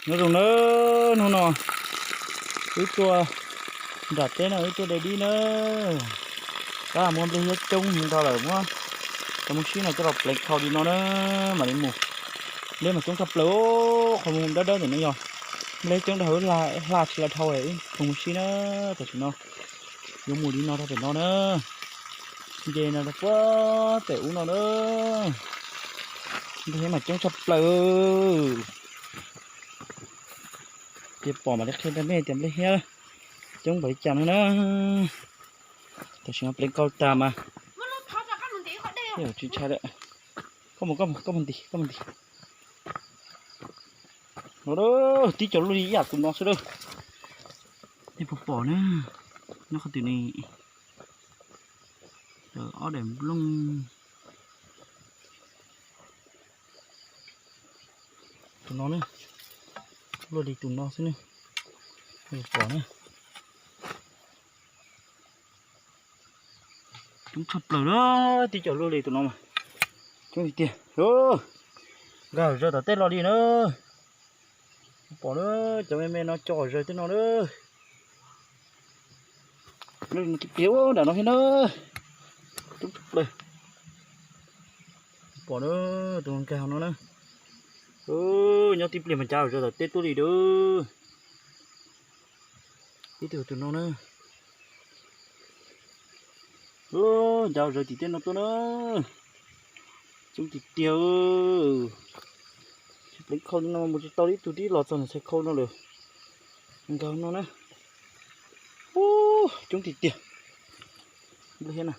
Nyob zoo na, hnub no wb tuaj nram teb no wb tuaj de dib na. Tab muaj nplej hiab coob nrog lawm, muab cov mus sib no coj los pleev khau li no na, mam li mus. Nplej mas coob tshaj plaws, qhov muag dawb dawb ntawm no yog nplej coob dhau, hla tsis los dhau, wb khoov mus sib na. Tam sim no yuav mus li no rau pem no na, nce no rau puag pem ub no na. Nplej hiab mas coob tshaj plaws. Ces pom mam li qhia rau nej tias nplej hiab coob npaum li cas no na. Tam sim no pleev khau tas mas tsis ntshai lawm. Koj mus, koj mus, koj mus nti, koj mus nti. No, tib co luaj li ib yam tus no xwb lawm. Nej puas pom na, nyob qhov twg ne? Ob daim nplooj. Tus no na, luaj li tus no xwb ne. Pom na, coob tshaj plaws na, tib co luaj li tus no mas coob tiag tiag. Nkag zaws tom tej los li na. Pom na, cov me me no co zaws tej no na. Pliag nram no thiab na, coob tshaj plaws. Pom na, tus nkag no na, nyob tib pliag mas ncav zaws tom tej tuaj li na. Ib tug tus no na, ncav zaws tim tej no tuaj na. Coob tiag tiag. Tsis pleev khau li no mus tsis tau li, ib tug tib los txog ntawm txhais khau no lawm. Nkag no na. Coob tiag tiag. Nplej hiab na.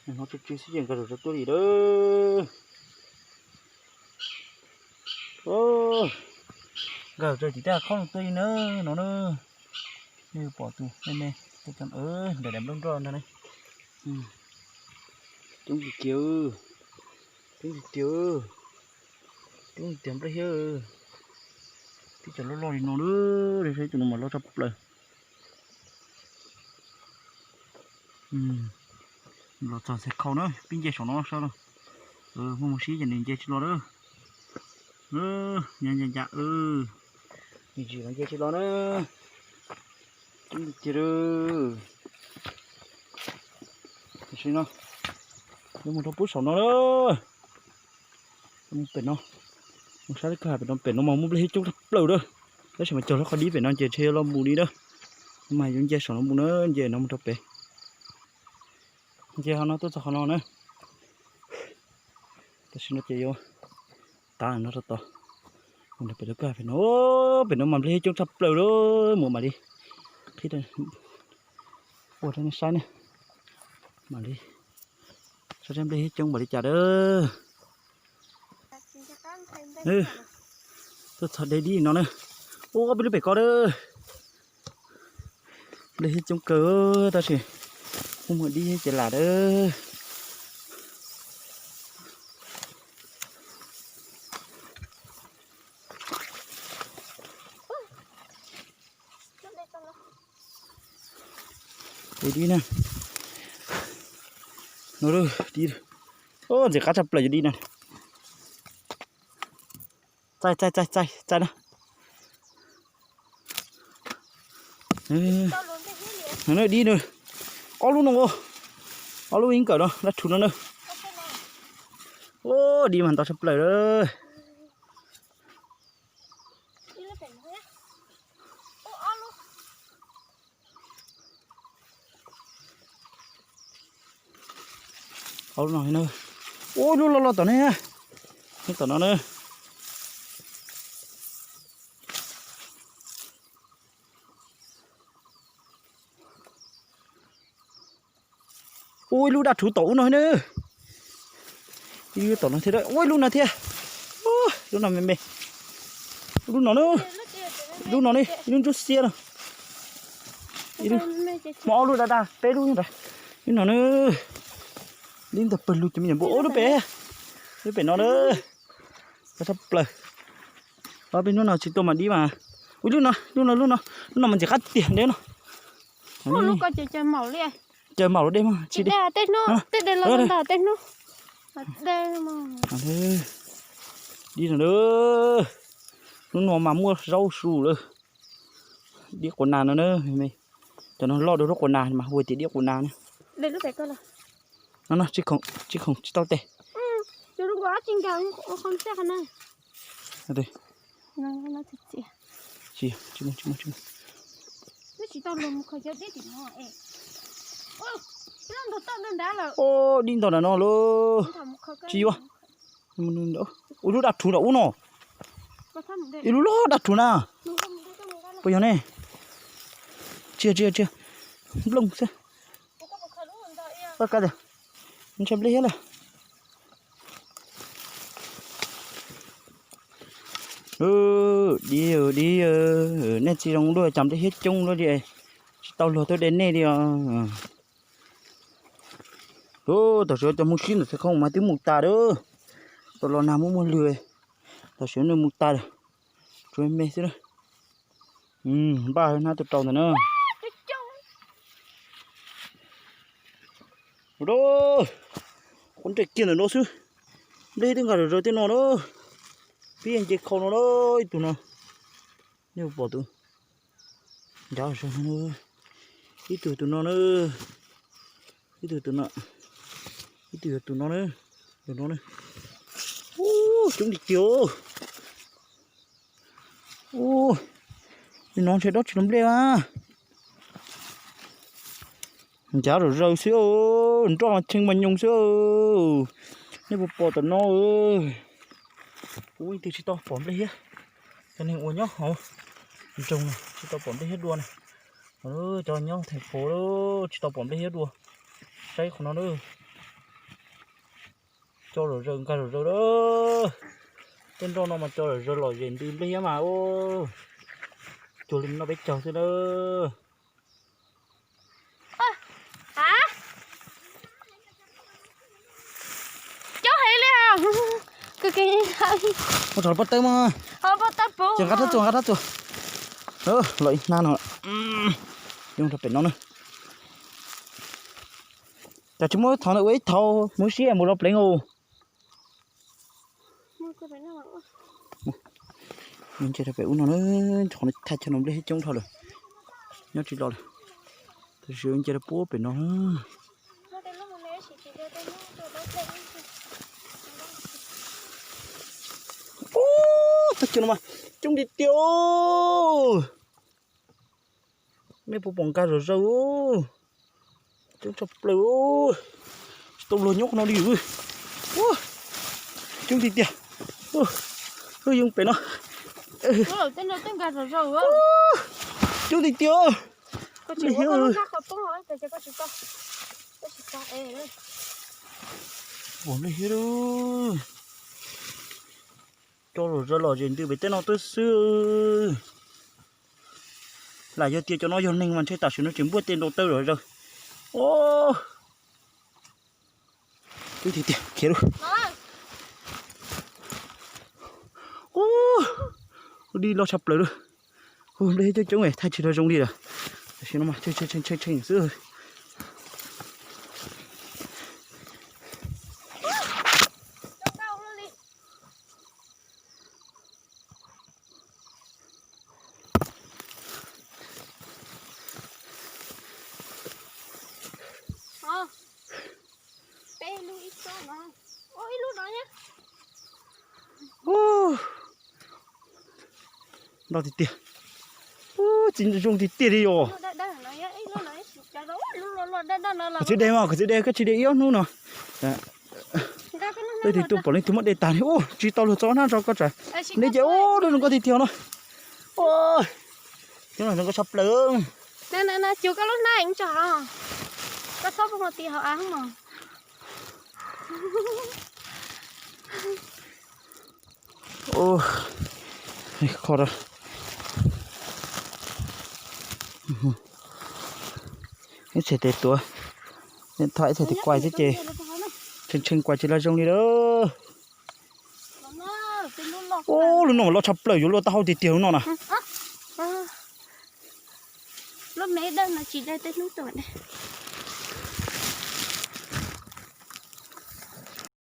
Hnov tsw tsw xwb ces nkag zaws tuaj li lawm. Nkag zaws tim tej hav khoom tuaj li na, no na. Nej pom tus me me, ntawm daim nplooj nroj ntag ne. Coob tiag tiag, coob tiag tiag, coob tiag nplej hiab. Tib co loj loj li no na, saib tus no mas loj tshaj plaws. Los txog txhais khau na, pib nce saum no sab no. Muaj mus sib ces nws nce tsis los lawm. Nyob nce ncaj, nws tsis los nce tsis los na. Coob tiag tiag. Tam sim no yuav mus rau pub saum no lawm. Mus pem no, mus sab laj kag pem no, pem no mas muaj nplej hiab coob tshaj plaws lawm. Tab sis mas cog lub qhov dib pem no ces ntshe yuav los mus li lawm. Mas yuav nce saum no mus na, nce no mus rau pem. Nce qhov no tuaj txog qhov no na. Tam sim no ces yuav tav no rau tod, mus rau pem laj kag pem no. Pem no mas nplej hiab coob tshaj plaws lawm, mus mam li qhib ua rau nej saib na. Mam li saib nplej hiab coob npaum li cas lawm. Tuaj txog de dib no na. Ua peb lub pem ko lawm. Nplej hiab coob kawg tab sis kuj muaj dib ces lam lawm. De dib na. No, dib. Ntxim qab tshaj plaws cov dib no. Txaij txaij txaij txaij txaij na. No dib no. Ob lub no, ob lub ib nkawm no dab rhuv no na. Dib mas ntau tshaj plaws lawm. Ob lub no na. Ua ib lub loj loj tom ne, nyob tom no na. Ua ib lub dab rhuv tom ub no na. Ib lub tom no thiab, ua ib lub no thiab. Lub no me me. Lub no na. Lub no ne, ib lub ntsuab xiab no. Ib lub, muaj ob lub daj daj, peb lub ntawd. Lub no na. Dib ntawd pawg lug cov me nyuam npua. Ua lub pem, lub pem no na. Qab tshaj plaws. Ob peb hnub no tsis tuaj mas dib mas. Ua lub no, lub no, lub no, lub no mas ntxim qab tiag deb no. Caws maum los dej mas tsis dej. Tej hnub, tej hnub. Tej hnub. Hnub Dib no na, hnub no mas muaj zaub su lawm. Dib quas nas no na, cov no loj dua lub quas nas mas hu tias dib quas nas na. No no, tsis khoom tsis tau tes. Dib ntog nram no lauj. Ua lub dab rhuv nram ub no. Ib lub loj dab rhuv na. Puas yog ne? Tsia tsia tsia. Nplooj xwb. Ntshai nplej thiab lawm. Dib dib, nej txiv zoo dua cas nplej thiab coob luaj li, tsis tau luag tuaj de nej li os. Tam sim cov Hmoob sib ntawm txhais khoo mas twb mus tas lawm. Tau los nag muaj muaj lwg, tam sim no mus tas lawm, tsuas me xwb na. Npaj hnab tuaj rau ntawm na. Ua, qub nres kiag ntawm no xwb. Nplej twb nqa zom zaws tej no na. Pib nce khau no na, ib tug no. Nej pom tus ncav zog, ib tug tus no na, ib tug tus no, ib tug yog tus no na, tus no na. Ub, coob tiag tiag. Ub, li no ntshe dab tsi los nplej a. Ncav zom zaws xwb, nroj mas tshee mas nyoos xwb. Nej puas pom tom no? Ub, leej twg tsis tau pom nplej thiab. Cov neeg uas nyob hauv nroog no tsis tau pom nplej thiab dua na. Cov nyob theem phuv tsis tau pom nplej thiab dua. Saib qhov no na. Tso zom zaws, nqa zom zaws lawm. Tej nroj no mas tso zom zaws lom zem ntws nplej thiab mas. Cuag li no peb caug xwb na. Coob heev li os. Mus rau pob tawb mas. Ces nqa rab txuas, nqa rab txuas. Los ib hnab no. Yoo rau pem no na. Cas tsis muab thov ua ib thov mus siab mus los pleev os. Nce rau pem ub no na, qhov no thaj chaw no nplej thiab coob dhau lawm, nyob tsis los lawm. Tab sis nce rau puag pem no. Ub, thaj chaw no mas coob tiag tiag. Nej puas pom nqa zom zaws, coob tshaj plaws. Tsis tau luag nyob qhov no li. Coob tiag tiag. Wb yoo pem no. Coob tiag tiag. Pom nplej thiab. Tso zom zaws lom zem ntws pem tej no twb xwb. Lam yog tias cov no yog neeg mas ntshe tam sim no tseem npuaj tej nrau tawb zom zaws. Coob tiag tiag khiav lauj. Ub, dib loj tshaj plaws lauj. Ub, nplej coob coob thaj tsis tau zoo li lawm. Tam sim no mas tshee tshee xwb. Ntau tiag tiag. Tsis zoo tiag tiag li os. Koj txiv de mas, koj txiv de, koj tsis de ib ob hnub no. Leej twg tuaj pom leej twg muab de tag li. Ub, tsis tau luag txo hnab tso koj tsam. Nej ces ub, lub no nkauj tiag tiag no. Ub, lub no nkauj tshaj plaws. Cuag koj lub hnab tso, koj txhob pub mus ti hauv av mas. Ib txhais tes tuav, ib txhais tes kuais xwb ces tshee tshee kuais tsis laj zoo li lawm. Ub, lub no mas loj tshaj plaws, yuav luaj taub hau tiag tiag lub no na. Lub me dawb no tsis dawb tej hnub tuaj ne.